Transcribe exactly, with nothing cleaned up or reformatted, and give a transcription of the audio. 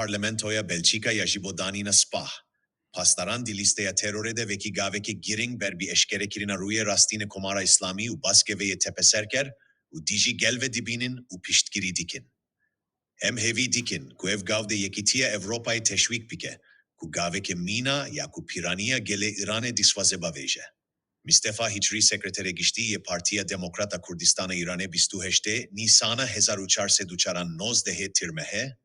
Parlamentoya Belçîka ya ji bo danîna spah pasdaran di lîsteya terorê de wekî gavekê girîng ber bi eşkerekirina rûyê rastînê Komara Îslamî û baskê vê yê tepeser kir û dijî gel ve dibînin û piştgirî dikin. Em hêvî dikin ku ev gav de Yekîtiya Ewropayê teşwîk bike ku gaveke mîna ya ku pîraniya gelê Îranê dîsvaze bavêje. Mistefa Hicrî, Sekreterê Giştî yê Partiya Demokrat a Kurdistana Îranê, bîst û heştê Nîsana hezar û çar sed û çar an nozdehê tirmehe,